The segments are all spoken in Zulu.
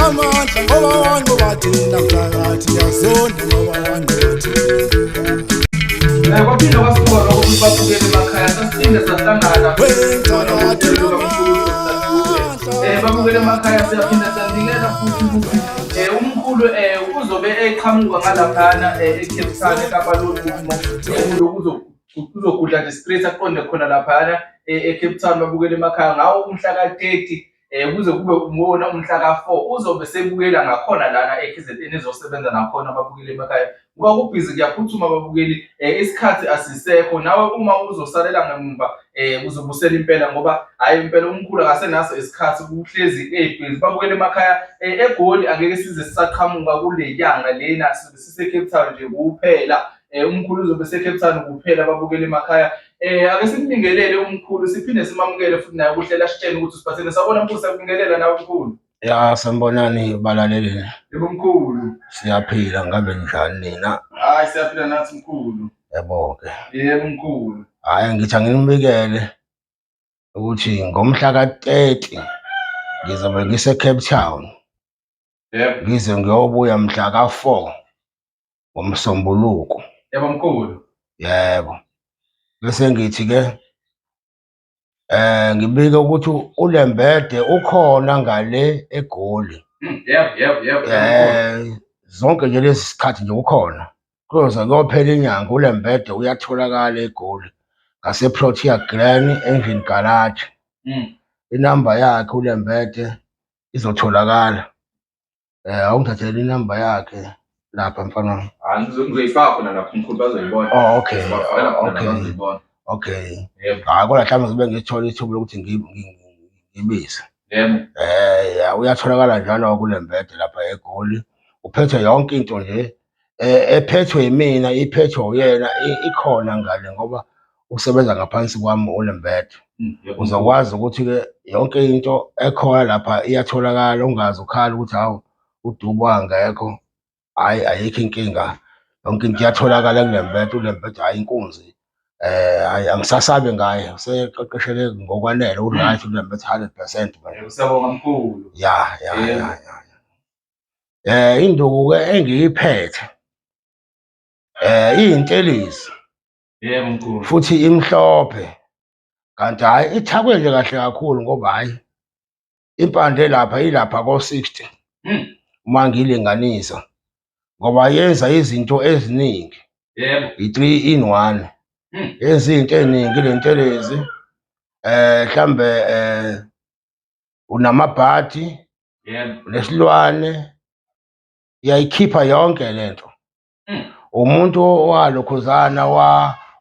Unamandla ngoba wanqoba thina mphakathi yazonda ngoba wanqoba thina. Kwaphinde kwasuka lokho ukuthi babukele emakhaya sasiphinde sahlangana babukele emakhaya siyaphinda siyanikela futhi ukuthi umkhulu uzobe eqhamuka ngalaphana e-Cape Town eKapa lodumo uzogudla nje straight aqonde khona laphana e-Cape Town babukele emakhaya ngawo umhla ka-30 kuze kube umona umhla ka-4 uzobe sebukela ngakhona lana e-KZN ezosebenza nakhona ababukeli emakhaya ngoba kubhizi kuyaphuthuma ababukeli isikhathi asisekho nawe uma uzosalela ngemumva uzobusela impela ngoba hhayi impela umkhulu akasenaso isikhathi kuhlezi ebhizi babukele emakhaya eGoli angeke size sisaqhamuka kule nyanga lena sizobe sise-Cape Town nje kuphela umkhulu uzobe se-Cape Town kuphela ababukeli emakhaya. Ake simbingelele umkhulu siphinde simamukele futhi naye kuhlela sitshene ukuthi usiphathele. Sawubona mkhulu, siyakubingelela nawe mkhulu. Ya sanibonani balaleli. Yebo mkhulu. Siyaphila ngabe njani nina? Hayi siyaphila nathi mkhulu. Yebo ke. Yebo mkhulu. Hayi ngithi anginibikele ukuthi ngomhla ka-30 ngizobe ngise Cape Town. Yebo. Ngize ngiyobuya mhla ka-4 ngoMsombuluko. Yebo mkhulu. Yebo. Bese ngithi ke ngibike ukuthi uLembede ukhona ngale eGoli. Yebo yebo yebo. Zonke nje lesi sikhathi nje ukhona. Kuyoze kuyophela inyanga uLembede uyatholakala eGoli ngase Protea Glen Engine Garage. Inamba yakhe uLembede izotholakala. Awungithathele inamba yakhe lapha mfana wami. Hayi ngizoyifaka khona lapho mkhulu bazoyibona. Oh okay. Ngizobafakela khona Okay. bazoyibona. Okay. Yebo. Hayi kodwa mhlawumbe ngizobe ngithola ithuba lokuthi ngibize. Yebo. Ya uyatholakala njalo kuLembede lapha eGoli. Uphethe yonke into nje ephethwe yimina, iphethwe uyena, ikhona ngale ngoba usebenza ngaphansi kwami uLembede. Yebo. Uzokwazi ukuthi-ke yonke into ekhona lapha iyatholakala, ungaze ukhale ukuthi hawu uDubo angekho. Hhayi ayikho inkinga, yonke into iyatholakala kuLembede, uLembede hhayi inkunzi. Hhayi angisasabi ngaye, useqeqesheke ngokwanele, u-right uLembede 100% manje. Yebo siyabonga mkhulu. Ya ya Yebo. ya ya. Induku-ke engiyiphethe iyintelezi. Yebo mkhulu. Futhi imhlophe. Kanti hhayi ithakwe nje kahle kakhulu ngoba hhayi impande lapha ilapha ko-60 uma ngilinganisa ngoba yenza izinto eziningi. Yebo. I-3 in 1. Yenza izinto eziningi le ntelezi. Mhlambe unamabhadi, Yebo. unesilwane, iyayikhipha yonke lento. Umuntu owalokhuzana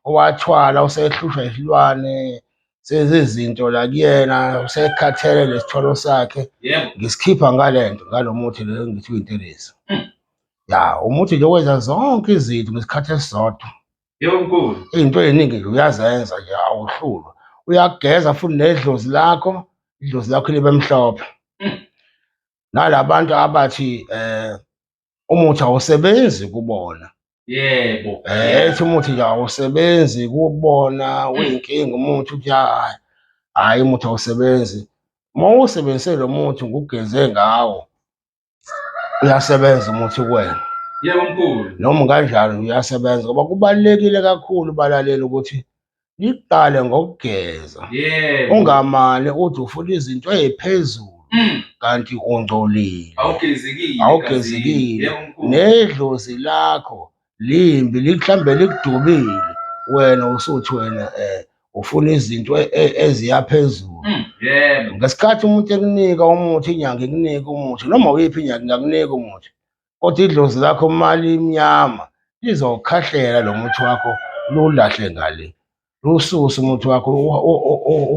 owathwala usehlushwa isilwane sezizinto la kuyena usekhathele lesithwalo sakhe. Yebo. Ngisikhipha ngalento ngalo muthi lo ngithi uyintelezi. Ya umuthi nje owenza zonke izinto ngesikhathi esisodwa. Yebo mkhulu. Izinto eziningi nje uyazenza nje awuhlulwa. Uyageza futhi nedlozi lakho, idlozi lakho libe mhlophe. Nalabantu abathi umuthi awusebenzi kubona. Yebo. Ethi umuthi nje awusebenzi kubona uyinkinga umuthi uthi hayi hayi umuthi awusebenzi. Uma usebenzise lo muthi ngugeze ngawo uyasebenza umuthi kuwena. Yebo mkhulu. Noma kanjani uyasebenza ngoba kubalulekile kakhulu balaleli ukuthi niqale ngokugeza. Yebo. Ungamane uthi ufuna izinto eziphezulu kanti ungcolile. Awugezekile. Awugezekile. Yebo mkhulu. Nedlozi lakho limbi mhlambe likudubile wena usuthi wena ufuna izinto eziya phezulu. Yebo. Ngesikhathi umuntu ekunika umuthi, inyanga ikunika umuthi, noma uyiphi inyanga ingakunika umuthi, kodwa idlozi lakho uma limnyama lizokhahlela lo muthi wakho lulahle ngale, lususe umuthi wakho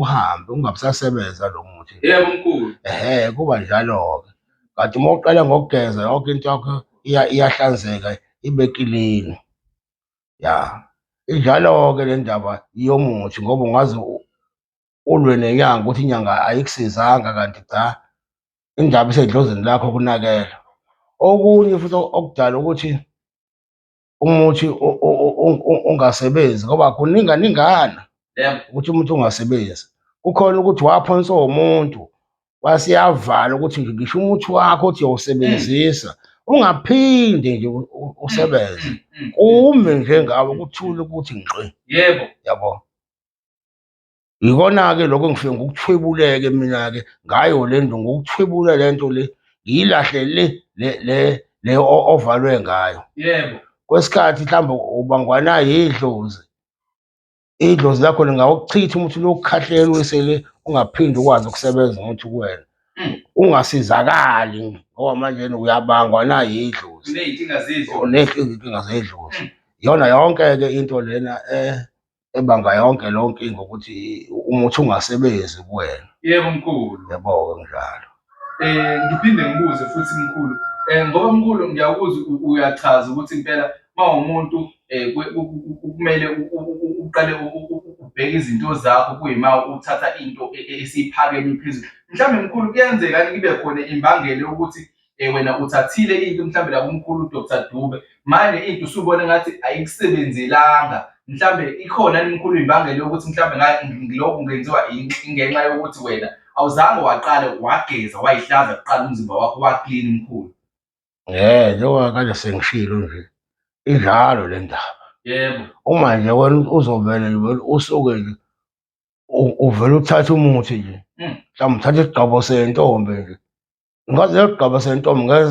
uhambe ungabe usasebenza lo muthi. Yebo mkhulu. Ehhe kuba njalo-ke. Kanti uma uqala ngokugeza yonke into yakho iyahlanzeka ibe kilini. Ya injalo-ke le ndaba yomuthi ngoba ungaze ulwe nenyanga ukuthi inyanga ayikusizanga kanti cha indaba isedlozini lakho kunakela. Okunye futhi okudala ukuthi umuthi ungasebenzi ngoba kuninganingana Yebo. ukuthi umuthi ungasebenzi. Kukhona ukuthi waphonswa umuntu. Kwasiyavala ukuthi nje ngisho umuthi wakho othi uyawusebenzisa ungaphinde nje usebenze. Kume njengawe kuthule ukuthi ngqi. Yebo. Yabo. Yikona-ke lokho engifike ngikuthwebuleke mina-ke ngayo le nto ngokuthwebula le nto le ngiyilahle le le le le ovalwe ngayo. Yebo. Kwesikhathi mhlawumbe ubangwana yidlozi. Idlozi lakho lingawuchitha umuthi lokukhahlela uyisele ungaphinde ukwazi ukusebenza umuthi kuwena. Ungasizakali ngoba manje uyabangwa nayidlozi. Uney'nkinga zedlozi. Uney'nkinga zedlozi. Iyona yonke-ke into lena ebanga yonke leyo nkinga ukuthi umuthi ungasebenzi kuwena. Yebo mkhulu. Yebo-ke kunjalo. Ngiphinde ngibuze futhi mkhulu, ngoba mkhulu ngiyakuzwa uyachaza ukuthi impela uma umuntu kumele uqale ubheke izinto zakho kuyima uthatha into esiphakeme phezulu. Mhlawumbe mkhulu kuyenzeka yini kube khona imbangela yokuthi wena uthathile into mhlawumbe la kumkhulu uDr Dube, manje into usubona ngathi ayikusebenzelanga, mhlawumbe ikhona yini mkhulu imbangela yokuthi mhlawumbe lokhu kungenziwa ingenxa yokuthi wena awuzange waqale wageza wayihlaza kuqala umzimba wakho waklini mkhulu? Njengoba kade sengishilo nje, injalo le ndaba. Yebo. Uma nje wena uzovele nje usuke nje uvele uthathe umuthi nje, mhlawumbe uthathe isigqabo sentombi nje, ngaze lesigqabo sentombi ngeke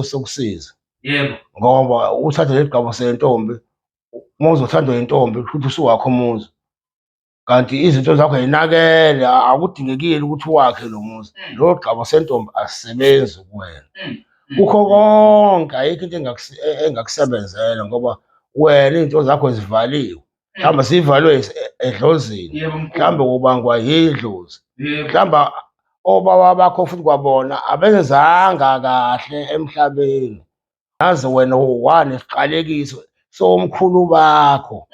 sokusiza. Yebo. Ngoba uthathe lesigqabo sentombi, uma uzothandwa intombi kusho ukuthi usuwakho umuzi. Kanti izinto zakho yinakele, akudingekile ukuthi uwakhe lo muzi. Lo gqabo sentombi asisebenzi kuwena. Kukho konke ayikho into engakusebenzela ngoba wena izinto zakho zivaliwe. Mhlawumbe sivalwe edlozini. Mhlawumbe kubangwa yidlozi. Mhlawumbe obaba bakho futhi kwabona abenzanga kahle emhlabeni. Yazi wena wanesiqalekiso somkhulu bakho.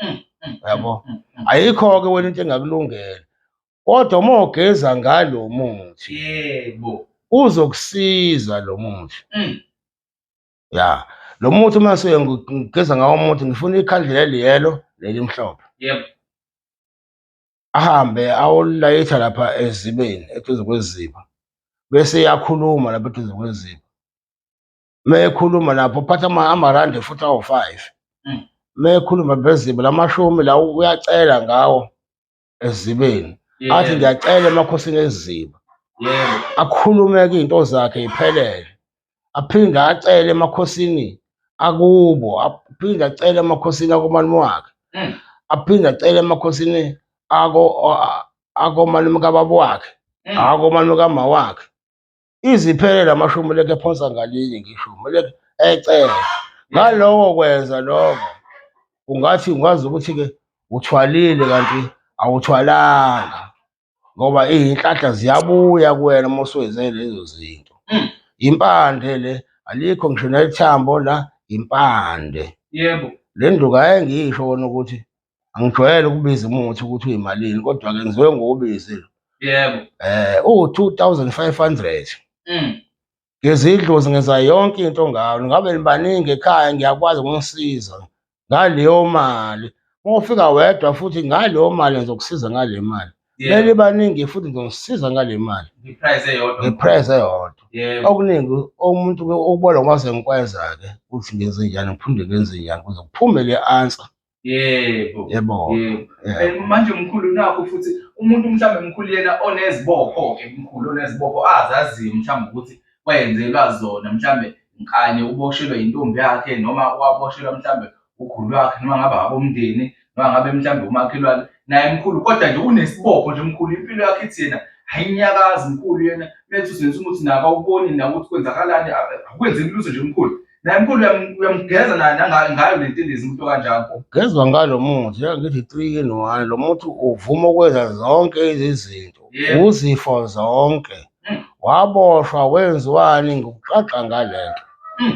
Yabo. Ayikho-ke wena into engakulungela. Kodwa uma ugeza ngalo muthi, yebo, uzokusiza lo muthi. Ya, lo muthi uma ngigeza ngawo umuthi ngifuna ikhandlela eliyelo nelimhlophe. Yebo. Ahambe ayolayitha lapha ezibeni eduze kweziba. Bese eyakhuluma lapha eduze kweziba. Uma ekhuluma lapho uphatha amarandi futhi awu-5. Uma ekhuluma beziba lamashumi la uyacela ngawo ezibeni. Athi ngiyacela emakhosini eziba. Yebo. Akhulume-ke iy'nto zakhe iphelele. Aphinde acele emakhosini akubo, aphinde acele emakhosini akomalume wakhe. Aphinde acele emakhosini akomalume kababa wakhe, akomalume kama wakhe. Iziphele lamashumi leke ephonsa ngalinye ngishumi leke ecele. Ngaloko kwenza lokho ungathi ungazi ukuthi-ke uthwalile kanti awuthwalanga ngoba iy'nhlanhla ziyabuya kuwena uma usuwenze lezo zinto. Impande le alikho ngisho nelithambo la impande. Yebo. Le nduku ayengisho wona ukuthi angijwayele ukubiza umuthi ukuthi uyimalini kodwa-ke ngizoke ngiwubize lo. Yebo. Uwu-2500. Ngezidlozi ngenza yonke into ngawo. Ngabe nibaningi ekhaya ngiyakwazi ukunisiza ngaleyo mali. Uma ufika wedwa futhi ngaleyo mali ngizokusiza ngale mali. Kumele baningi futhi ngizonisiza ngale mali. Ngeprice eyodwa. Ngeprice eyodwa. Yebo. Okuningi umuntu ukubona ngoba sengikwenza-ke ukuthi ngenze njani ngiphinde ngenze njani kuze kuphume le answer. Yebo. Yebo. Yebo. Yebo. Manje mkhulu nakho futhi umuntu mhlawumbe mkhulu yena onezibopho ke mkhulu onezibopho azaziyo mhlawumbe ukuthi wayenzelwa zona mhlawumbe nkanye uboshelwe intombi yakhe noma waboshelwa mhlawumbe ukhulu wakhe noma ngabe abomndeni noma ngabe mhlawumbe umakhelwane naye mkhulu kodwa nje unesibopho nje mkhulu impilo yakhe ithi yena ayinyakazi mkhulu yena methi uzenza ukuthi nako awuboni nakuthi kwenzakalani akwenzeki lutho nje mkhulu naye mkhulu uyamgeza ngayo le ntelezi umuntu kanjalo. Ugezwa ngalo muthi njengoba ngithi 3 in 1 lo muthi uvuma ukwenza zonke izinto uzifo zonke. Waboshwa wenziwani ngokuqaqa ngalento.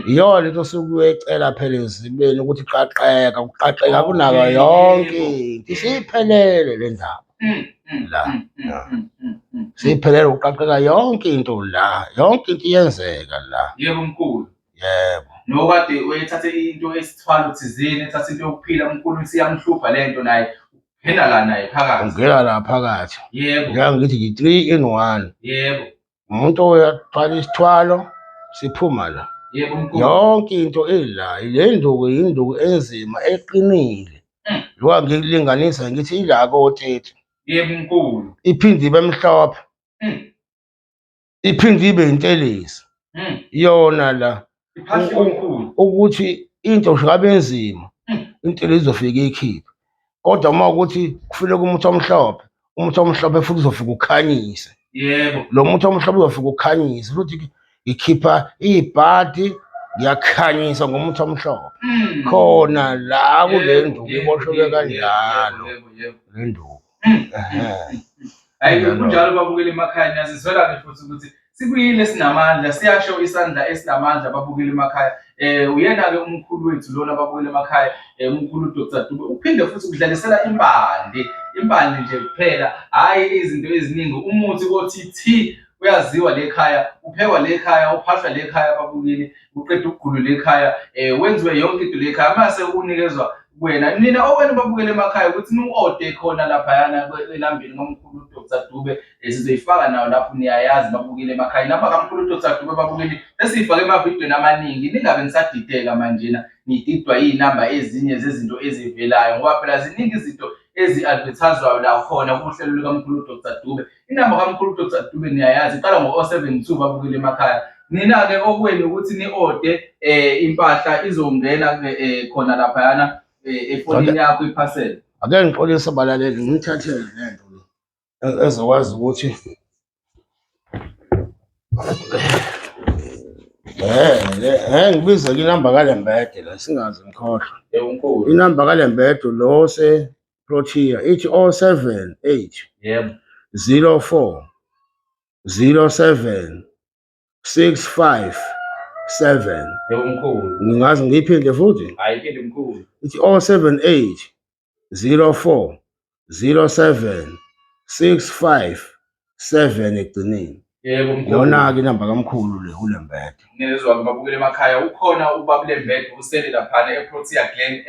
Iyona into osuke uyecela phela ezibeni ukuthi qaqeka, kuqaqeka kunayo yonke into. Isiphelele le ndaba. La. Siphelele ukuqaqeka yonke into la. Yonke into iyenzeka la. Yebo mkhulu. Yebo. Nokade uyethathe into esithwalo thizeni, ethathe into yokuphila mkhulu isiyamhlupha lento naye. Ungena la naye phakathi. Ungena la phakathi. Yebo. Njengoba ngithi ngi 3 in 1. Yebo. Umuntu oyathwala isithwalo siphuma la. Yebo mkhulu. Yonke into ila, le nduku yinduku enzima eqinile. Njengoba ngikulinganisa ngithi ila ko-30. Yebo mkhulu. Iphinde ibe mhlophe. Iphinde ibe intelezi. Yona la Iphahliwe mkhulu. Ukuthi into ngisho ngabe inzima into le izofika iyikhiphe. Kodwa uma ukuthi kufuneka umuthi omhlophe, umuthi omhlophe futhi uzofika ukhanyise. Yebo. Lo muthi omhlophe uzofika ukhanyise futhi ngikhipha ibhadi ngiyakhanyisa ngomuthi omhlophe. Khona la kule nduku iboshelwe kanjalo Yebo, yebo. le nduku. Ehhe. Hayi Kanjalo. Kunjalo babukeli emakhaya, niyazizwela-ke futhi ukuthi sibuyile sinamandla, siyasho isandla esinamandla babukeli emakhaya. Uyena-ke umkhulu wethu lona babukeli emakhaya, umkhulu Dr Dube. Uphinde futhi ukudlalisela impande, impande nje kuphela, hhayi izinto eziningi. Umuthi othi thi uyaziwa le khaya, uphekwa le khaya, uphahlwa le khaya babukeli, uqeda ukugulu le khaya, wenziwe yonke into le khaya mase unikezwa kuwena. Nina okwenu babukele emakhaya ukuthi niwu-ode khona laphayana elambeni ngomkhulu Dr Dube, sizoyifaka nawo lapho, niyayazi babukele emakhaya. Inamba kamkhulu Dr Dube babukeli esiyifake emavidiyweni amaningi, ningabe nisadideka manjena nididwa iy'namba ezinye zezinto ezivelayo, ngoba phela ziningi izinto ezi-advertise-wayo la khona kuhlelo lukamkhulu Dr Dube. Inamba kamkhulu Dr Dube niyayazi, iqala ngo-072 babukele emakhaya. Nina-ke okwenu ukuthi ni-ode impahla izongena khona laphayana efonini yakho iphasela. Ake ngixolise balaleli, ngithathele lento le ezokwazi ukuthi ngibize inamba kaLembede la singaze ngikhohlwe. Yebo mkhulu. Inamba kaLembede lo se Protea ithi 078 Yebo. 04 07 65 7. Yebo mkhulu. Ngingaze ngiyiphinde futhi? Hayi phinde mkhulu. Ithi 078 04 07 65 7 ekugcineni. Yebo mkhulu. Yona-ke inamba kamkhulu le uLembede. Ngizwa babukele emakhaya, ukhona ubaba uLembede usele laphana eProtea Glen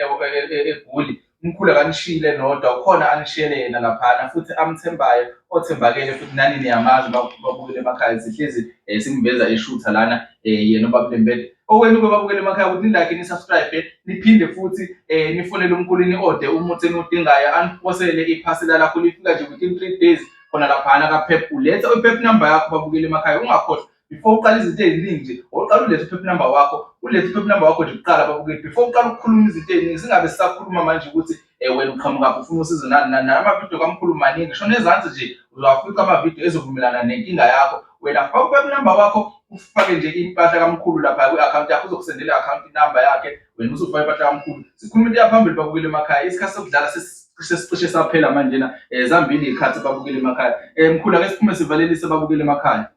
eGoli. Umkhulu akanishiyile nodwa, ukhona anishiyele yena laphana futhi amthembayo, othembakele futhi nani niyamazi babukele emakhaya, sihlezi simveza eshutha lana yena ubaba uLembede. Okwenu-ke babukele emakhaya ukuthi ni-like, ni-subscribe, niphinde futhi nifonele umkhulu ni-ode umuthi eniwudingayo, aniphosele iphasela lakho lifika nje within 3 days khona laphana kaPep. Uletha i-Pep number yakho babukele emakhaya, ungakhohlwa before uqala izinto ey'ningi nje, oqala ulethe i-Pep number wakho, ulethe i-Pep number wakho nje kuqala babukeli before uqala ukukhuluma izinto ey'ningi. Singabe sisakhuluma manje ukuthi wena uqhamukaphi ufuna usizo nani nani nani. Amavidiyo kamkhulu maningi, shona ezansi nje uzowafica amavidiyo ezovumelana nenkinga yakho. Wena faka u-Pep number wakho, ufake nje impahla kamkhulu lapha kwi-akhawunti yakho, uzokusendela i-akhawunti number yakhe, wena usufaka impahla kamkhulu. Sikhuluma into yaphambili babukeli emakhaya, isikhathi sokudlala sesicishe saphela manjena, zambili iy'khathi babukeli emakhaya. Mkhulu ake siphume sivalelise babukeli emakhaya.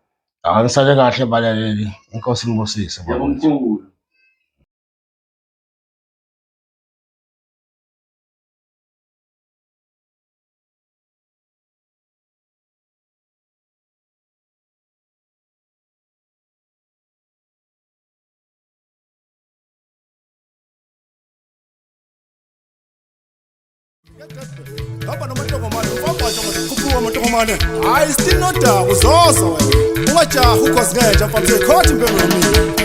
Anisale kahle balaleli, inkosi inibusise. Yebo mkhulu. Hamba nomantongomane, ufabhaja khuphuka amantongomane. Hayi still nodaba uzoza wena. Ungajahi ukhozi ngenja mfana, uzoyikhotha impengo yomile.